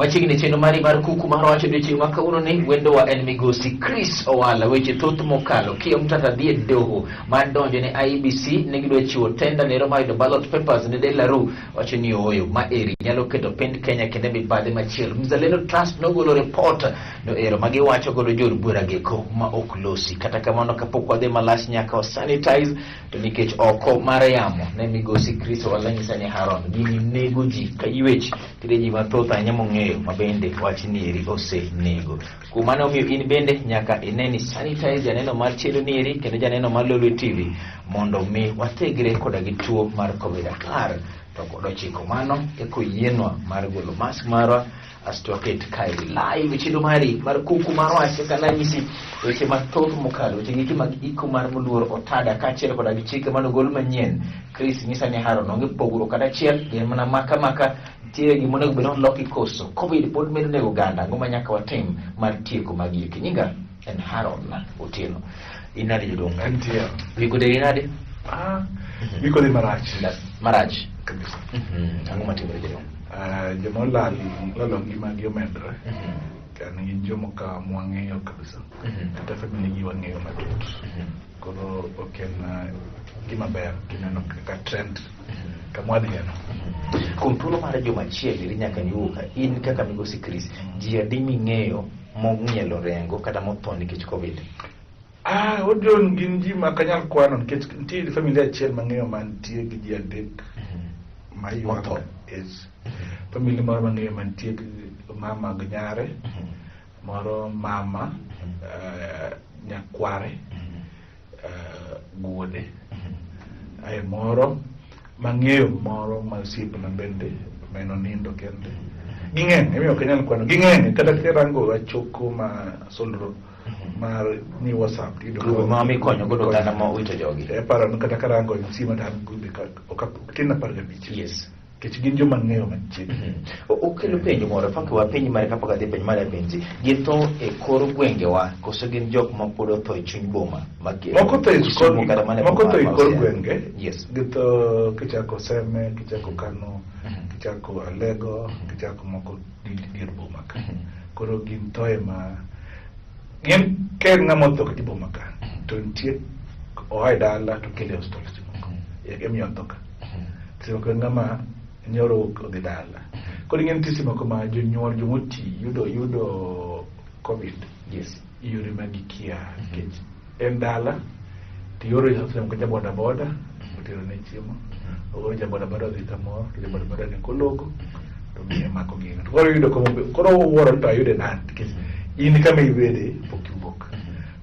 Machiegni chenro mari mar kuku mar wach odiochieng' ma kawuono ni wendowa en migosi Chris Owala. Weche thoth mokalo Okiya Omtatah dhi e doho mar donjo ne IEBC ne gidwa chiwo tenda nero mar yudo ballot papers ne De La Rue wacho ni ooyo ma eri nyalo keto piny Kenya kendo e mibadhi machielo. Mzalendo Trust nogolo report no ero ma giwacho godo jood bura geko ma ok losi. Kata kamano kapok wadhi malach nyaka wa sanitize to nikech oko mar yamo ne migosi Chris Owala nyisa ni Haron gini nego ji ka ywech. Nitie ji mathoth ahinya mong'eyo ma bende wach nieri osenego. Kuom mano omiyo in bende nyaka ine ni sanitize janeno mar chelo nieri kendo janeno mar Lolwe TV mondo mi wathegre koda gi tuo mar Covid 19. Mano eko yienwa mar golo mask marwa asto waket kae live chelo mari mar kuku mar wach kaka nanyisi weche mathoth mokalo weche giki mag iko mar moluor otada kaachiel koda gi chike manogol manyien. Chris nyisa ni Haron onge pogruok kata achiel, gin mana maka maka, nitiere gima onego bed ni oloki koso. Covid pod medo nego oganda, ang'o ma nyaka watim mar tieko magi eki? Nyinga en Haron Otieno. In nade jodong? Antie. Wiko deri nade? Ah, wiko dhi marach. Marach. Kabisa. Ang'o matimore jodong? Ah, joma olal olalo ngimagi omedore. Kan gin joma mwang'eyo kabisa. Kata family gi wang'eyo matut. Koro ok en gima ber kineno kaka trend kama wadhiyeno. Kuom thuolo mar juma achiel eri nyaka niwuo ka in kaka migosi Chris, ji adi ming'eyo mong'ielo rengo kata motho nikech Covid? Ah, Odon gin ji ma ok anyal kwano nikech nitie familia achiel mang'eyo mantie gi ji adek ma ywak. Motho. Yes. Family moro mang'eyo mantie gi mama gi nyare, moro mama, nyakware, guode. Ae moro mang'eyo moro ma osiepna bende ma en onindo kende. Ging'eny, emiyo ok anyal kwano. Ging'eny kata kirango achoko ma solro mar ni WhatsApp tiyudo Grube ma mikonyo godo oganda ma owito jogi. Aparo ni kata karango sima to an grube ka ok tin 15. Yes. Nikech gin joma ng'eyo machiegni. Okelo penjo moro, fak wapenj mare kapok adhi penj mare penji. Githo e kor gwengewa koso gin jok ma pod otho e chuny boma? Ma Moko tho e Kisumu kor kata mana e moko tho e boma ma kor Siaya. gwenge. Yes. Githo kichako Seme, kichako Kano, kichako Alego, kichako moko dier boma ka. Koro gin thoe ma gin ka en ng'ama otho kata e boma ka to nitie oa e dala to kele e osiptal seche moko. Emiyo otho ka. Seche moko en ng'ama nyoro odhi dala. Koro ing'e nitie seche moko ma jonyuol jomoti yudo Covid Yes. e yore ma gikia nikech en dala to ioro seche moko ja boda boda otero ne chiemo ooro ja boda boda odhi kamoro to ja boda boda ne kologo to miye mako gino to koro iyudo kama koro owuoro ni to ayude nade nikech in kama ibede pok iwuok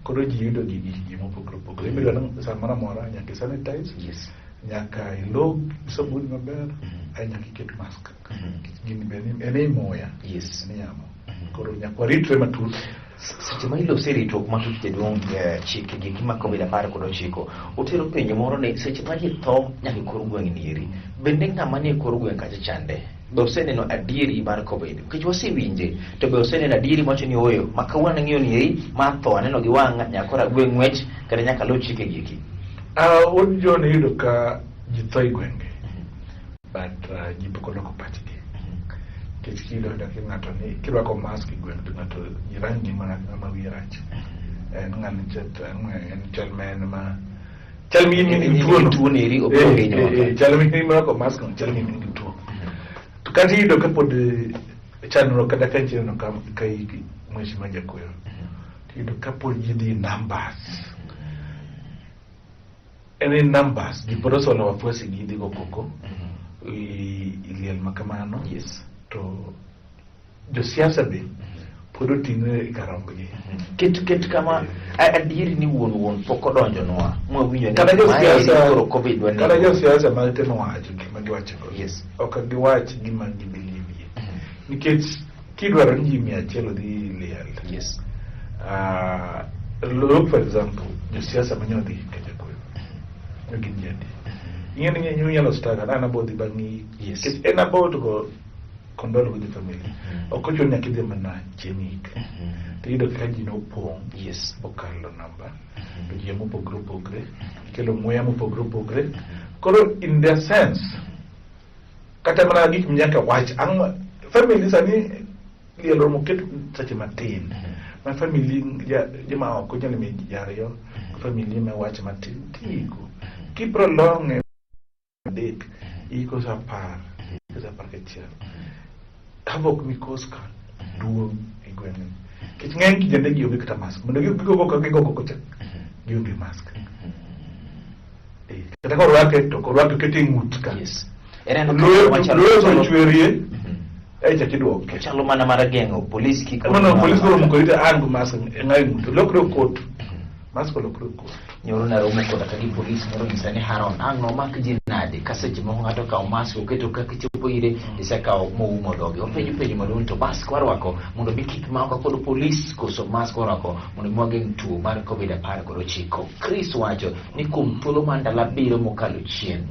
koro ji yudo gigi ji mopogore opogore imiyo ni samoro amora nyaka i sanitize Yes. nyaka ilog gi sabun maber ae nyaka iket mask nikech gini be en ei muya Yes. en e yamo koro nyaka waritre matut. Seche ma ilose ritruok matut jaduong' chike gi gima Covid 19 otero penjo moro ni seche ma ji tho nyaka e kor gweng' ni eri bende ng'ama nie kor gweng' kacha chande be oseneno adieri mar Covid nikech wasewinje to be oseneno adieri mawacho ni ooyo ma kawuono ang'iyo ni eri ma tho aneno gi wang'a nyaka koro agwe ng'wech kata nyaka luw chike gi eki. Wuod John iyudo ka ji tho e gwenge but ji pok oloko pachgi nikech kiyudo kata ki ng'ato ni kirwako mask e gweng' to ng'ato ji rangi mana ng'ama wiye rach en ng'ani en chal ma en ma chal mi in gi tuo no Tuo ni eri obiro hinyowa ka. Chal mi in mirwako mask no chal mi in gi tuo to kata iyudo ka pod chandruok kata ka nitie no ka ik mheshimiwa Jakoyo iyudo ka pod ji dhi numbers en in numbers ji pod osolo wafuasi gi dhi go koko i liel ma kamano. Yes. To josiasa be pod oting'e e kar rombgi. Ket kama adieri ni wuon pok odonjonwa mwawinjo ni Kata maeri josiasa koro Covid dwa kata nego. josiasa ma temo wacho gima giwacho go Yes. ok giwach gima gibelievie nikech kidwaro ni ji 100 odhi liel. Yes. Look for example josiasa manye odhi Kajakoyo ne gin ji adi ing'e ni inyalo staka na an abodhi bang' Yes. nikech en about go condole with the family ok ochuno nyaka idhi mana chieng' ik to iyudo kaka ji nopong' Yes. okalo namba to ji mopogore opogre kelo muya mopogore opogre koro in their sense kata mana gik minyaka wach ang' family sani Liel romo ket seche matin. Ma family joma oko nyalo miyo ji ariyo, family ma wach matin tiiko. Ki prolong 3, iko sa 10, iko sa 11. Havoc mikos ka duong' e gweng'ni. Nikech ng'eny kijende gi onge kata mask. Mondo gigo ka gigo koko cha, gionge mask. Kata ka orwake to ok orwake okete e ng'ut ka. Yes. En Loyo machalo loyo chalo- ochwerie, e chak idwoke. Chalo mana mar geng'o polis kik Mano polis koro moko rito an go mask ng'ayo ng'ut. Olokre okot. Mask olokre okot. Nyoro naromo koda ka gi polis moro nyisa ni Haron ang' nomak ji nade ka seche moko ng'ato okawo mask oketo ka kichopo ire isekawo moumo dhoge. Wapenjo penjo maduong' to mask warwako mondo mi kik makwa kod polis koso mask warwako mondo mi wageng' tuo mar Covid 19. Chris wacho ni kuom thuolo mar ndalo 7 mokalo chien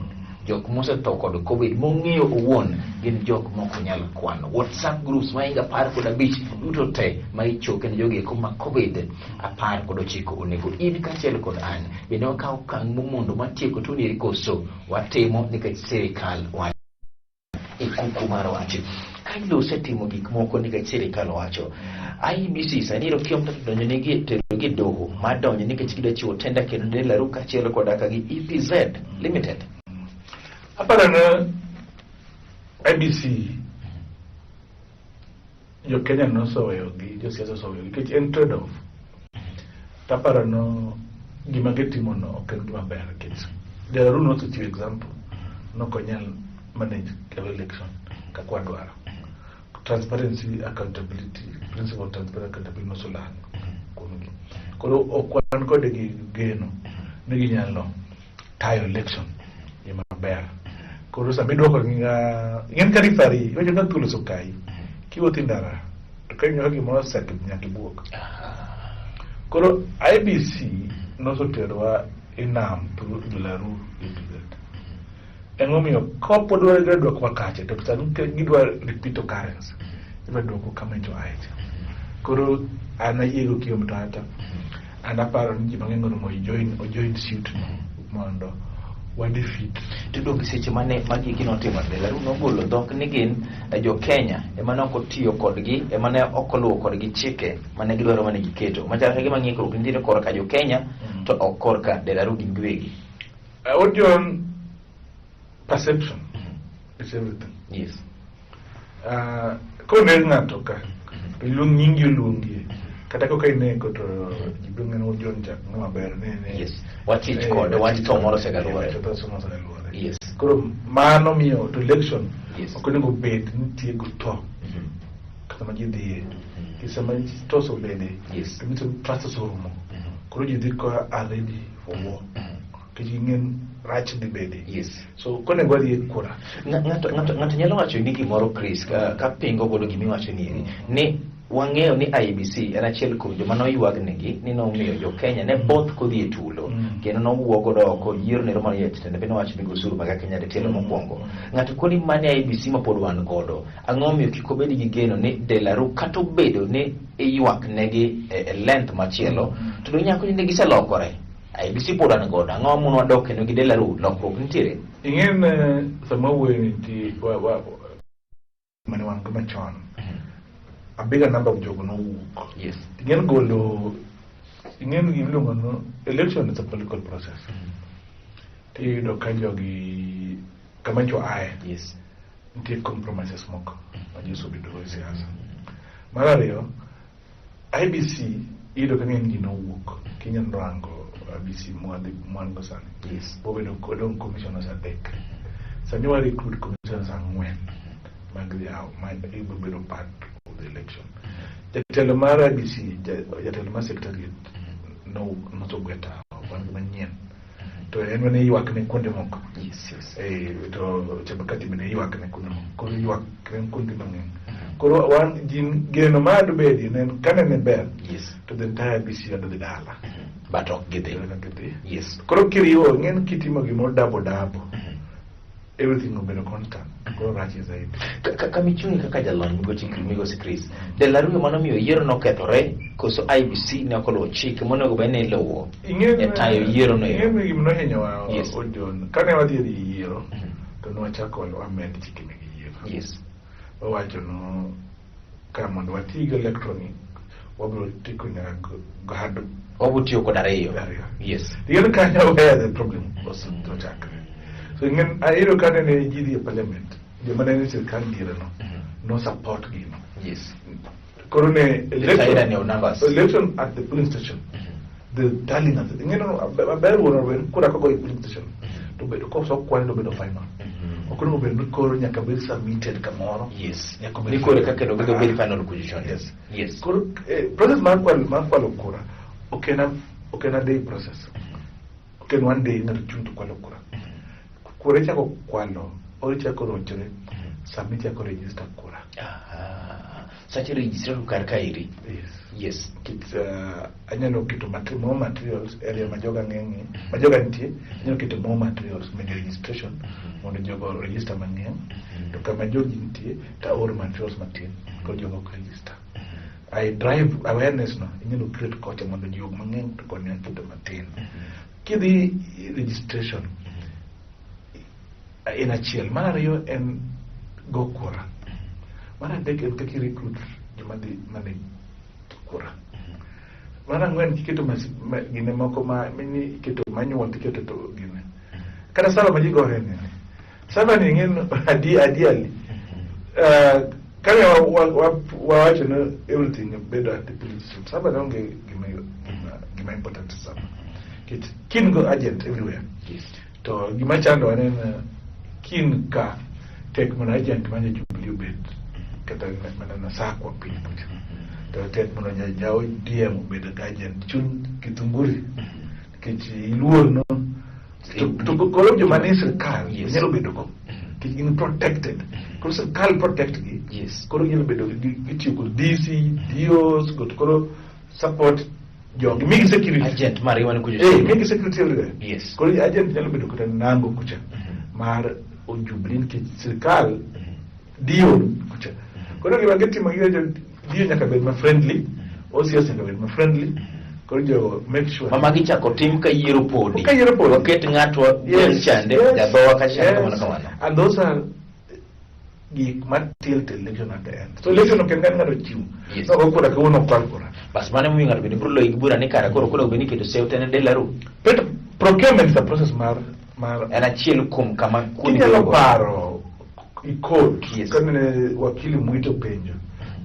jok mosetho kod Covid mong'eyo owuon gin jok mok onyal kwano. WhatsApp groups mahingo 15 duto te ma ichoke ne jogi eko ma Covid 19 onego in kaachiel kod an. Bende wakawo okang' momondo mar tieko tuo ni koso watimo nikech sirikal wacho e kuku mar wach. Ka osetimo gik moko nikech sirikal wacho. IEBC sani ero kiom to donjo negi tero gi doho mar donjo nikech gidwa chiwo tenda kendo ne De La Rue kaachiel kod ka gi EPZ Limited. Aparo ni IEBC jo Kenya noseweyogi, josiasa oseweyogi nikech en trade off. Taparo no gima gitimo no ok en gima ber nikech De La Rue nosechiwo example nok onyal manage election kaka wadwaro. Transparency, accountability, principle of transparency, accountability noselal kuomgi. Koro ok wan kode gi geno ni ginyalo tayo election e maber. Koro sama idwoko gi nga ing'en ka referee iwacho ka thuol osekayi kiwuotho e ndara to ka ineno ka gimoro osek nyaka ibuok. Koro IEBC noseterowa e nam through De La Rue EPZ. Emomiyo kapod wadwa dwokowa kacha to sani gidwa repeat occurrence idwa dwoko kama nyocha oaye cha. Koro an ayiego Okiya Omtatah an aparo ni ji mang'eny onego ojoin suit no mondo wa defeat. To donge seche mane magi eki notimore De La Rue nogolo dhok ni gin jo Kenya ema ne ok otiyo kodgi ema ne ok oluwo kodgi chike mane gidwaro mane giketo. Machal ka gima ng'ikruok nitiere korka jo Kenya to ok korka De La Rue gin giwegi. Odion perception is everything. Yes. Koneg ng'ato ka to iluong nyingi oluongie kata koka ineko to ji biro ng'eyo ni Odion cha ng'ama ber ne Yes. Wachich kode wach tho moro osegaluore. Tho moro osegaluore. Yes. Koro mano miyo to election Yes. ok onego bed ni tieko tho kata ma ji dhiye. Nikech sama tho osebede Yes. to nyiso ni trust oserumo. Koro ji dhi ka are ready for war. Nikech ging'e rach dhi bede. Yes. So konego wadhi e kura. Ng'ato nyalo wacho ni gimoro Chris ka pingo godo gimiwacho ni eri ni wang'eyo ni IEBC en achiel kuom joma noywag negi ni nomiyo jo Kenya ne both kodhi e tulo kendo nowuok godo oko yiero nero mar yiech tende bende nowacho ni osuru mag Kenya de tielo mokwongo. Ng'ato koni mane IEBC ma pod wan godo ang'o omiyo kik obed gi geno ni De La Rue kata obedo ni iywak negi e length machielo to do nyako ni giselokore IEBC pod wan godo ang'o mono wadok kendo gi De La Rue lokruok nitiere. Ing'e ni sama wuoyo ni nitie mane wan go machon a bigger number of jogo nowuok. Yes. Ing'e golo ing'e ni gimiluongo no election is a political process. Tiyudo ka jogi kama nyocha oaye Yes. nitie compromises moko ma ji osebedogo e siasa. Mar ariyo, IEBC iyudo ka ng'eny ji nowuok kinyalo rango IEBC mwadhi mwan go sani. Yes. Bobedo odong' commissioners 3. Sani wa recruit commissioners 4 mag dhi yawo ma ibiro bedo part of the election. Jatelo mar IEBC, jatelo mar secretariat nosegwe tawo wan gi manyien. To en mana ywak ne kuonde moko. Yes. To Chebukati bende ywak ne kuonde moko. Koro ywak ne kuonde mang'eny. Koro wan ji geno mar bedie ne en kane ne ber Yes. to the entire IEBC adhi dhi dala. But ok gidhi. Gidhi. Yes. Koro kiriwo ng'en kitimo gimoro dabo dabo. Everything obedo constant. Koro rach zaidi. Kamichung'e kaka jalony migosi Chris, De La Rue mano miyo yiero nokethore koso IEBC ne ok oluwo chike monego bed ni iluwo e tayo yiero no ero. Ing'e gima nohinyowa Yes. Odion. Kane wadhi e yiero to nwachako amend chike mag yiero. Yes. Wawacho no Ka mondo wati gi electronic, wabiro tiko nyaka go hard. Wabiro tiyo kod ariyo. Ariyo. Yes. Ing'eni kanyo where the problem ochakre. So ing'eni ayudo ka nene ji dhi e parliament, joma ne ni sirkal diere no, no support gino. Koro ne tyranny of numbers. Election at the polling station, the tallying at the, ing'eni maber wuon wer kura kogo e polling station, to bedo koso kwan to bedo final. Ok onego bed ni koro nyaka bed submitted kamoro. Nyaka obed Ni koro final. kaka onego obed final kucho chon. Yes. Koro process mar kwalo kura ok en a day process. Ok en one day ng'ato chung' to kwalo kura. Kura ichako kwalo, or ichako rochre sama ichako register kura. Aha. Sache registration kar kaeri. Yes. Nikech anyalo keto more materials area ma joga ng'eng'e, ma joga nitie, anyalo keto more materials medo registration mondo jogo register mang'eny. To kama jogi nitie, to aor materials matin, koro jogo ok register. I drive awareness no, inyalo create kocha mondo ji og mang'eny to koni aketo matin. Kidhi registration, en achiel. Mar ariyo en go kura. Mar adek en kaka i recruit joma dhi mane kura. Mar ang'wen kiketo gine moko ma mini iketo manual tiketo to gine. Kata server ma ji gore ni. Server ni ing'e ideally kane wawacho ni everything bedo at the police station. Server ne onge gima important e server. Nikech kin go agent everywhere. To gima chando en kin ka tek mondo agent ma Jubilee obed kata mana na Sakwa piny kucha. To tek mondo ja ODM obed ga agent chun Githunguri nikech iluor no to koro joma nie sirkal nyalo bedo go nikech gin protected. Koro sirkal protect gi. Koro ginyalo bedo gitiyo kod DC, DOs, kod koro support jogi migi security. Agent mar iwan kucho. Eh, migi security everywhere. Koro agent nyalo bedo kata Nango kucha mar Jubilee nikech sirkal dio kucha. Koro gima gitimo, giwacho dio nyaka bed ma friendly, OCS nyaka bed ma friendly. Koro jogo make sure. Ma magi chako tim ka yiero podi. Ka yiero podi. Waket ng'atwa gweng' chande, jadhowa ka chande, kamano kamano. And those are gik ma tilt election at the end. So election ok en ng'ato ng'ato chiwo. No go kura kawuono ok kwal kura. Bas mano emomiyo ng'ato bende biro loyi gi bura ni kara koro koro bed ni iketo sew tene delaru. But procurement is a process mar En achiel kuom kama kuoni Inyalo biro go. paro i court kane wakili Mwite openjo.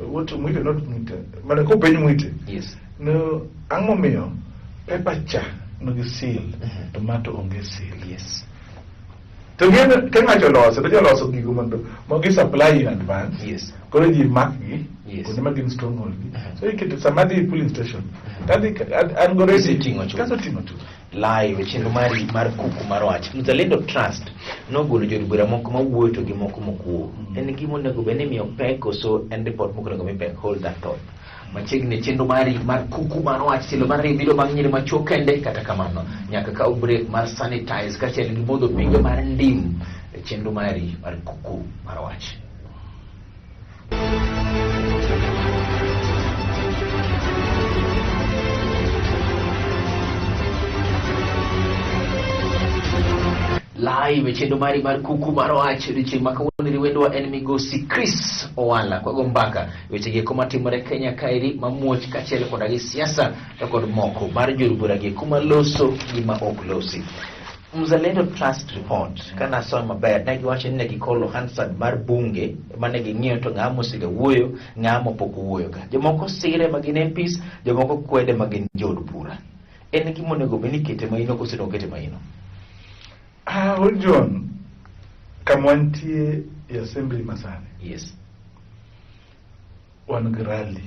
What Mwite, not Mwite. Mana kopenj Mwite. No, ang'o momiyo paper cha nigi seal to ma to onge seal. To gin ka ng'ato oloso to joloso gigo mondo ma gi supply in advance. Koro ji mak gi kuonde ma gin stronghold gi. So iketo sama adhi e polling station. Tadhi an go ready. Iseting'o chuth. Kaseting'o chuth. Live e chenro mari mar Kuku mar Wach. Mzalendo Trust nogolo jood bura moko mawuoyo to gi moko mok wuo. En gima onego bed ni imiyo pek koso en report mok onego mi pek? Hold that thought. Machiegni chenro mari mar Kuku mar Wach tielo mar ariyo biro bang' nyiri machuok kende. Kata kamano nyaka kaw break mar sanitize kaachiel gi modho pige mar ndim e chenro mari mar Kuku mar Wach. Live e chenro mari mar Kuku mar Wach odiochieng' ma kawuono ri wendwa en migosi Chris Owala kwago mbaka weche gi eko matimore Kenya kaeri mamuoch kaachiel koda gi siasa to kod moko mar jood bura gi eko maloso gi ma ok losi. Mzalendo Trust report kana asome maber ne giwacho ni ne gikolo Hansard mar bunge mane ging'iyo to ng'a mosega wuoyo, ng'a mapok owuoyo ka. Jomoko sire ma gin MPs, jomoko kwede ma gin jood bura. En gima onego bed ni ikete maino koso ne okete maino? Ah, John, kama wantie e assembly masani. Wan gi rally.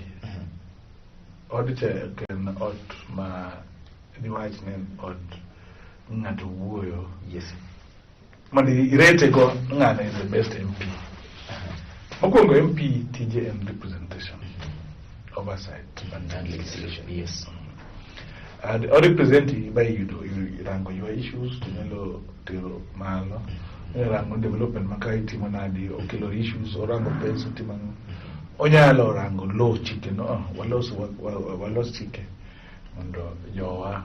Od cha ok en ot ma diwach ni en ot ng'ato wuoyo. Mondo irete go ng'ano is the best MP. Mokwongo MP tije en representation, oversight and legislation. And o represent by yudo rango your issues to nyalo tero malo. Rango development ma ka itimo nadi, okelo issues, orango pesa otimo ang'o. Onyalo rango law chike no, oh, walos chike mondo jowa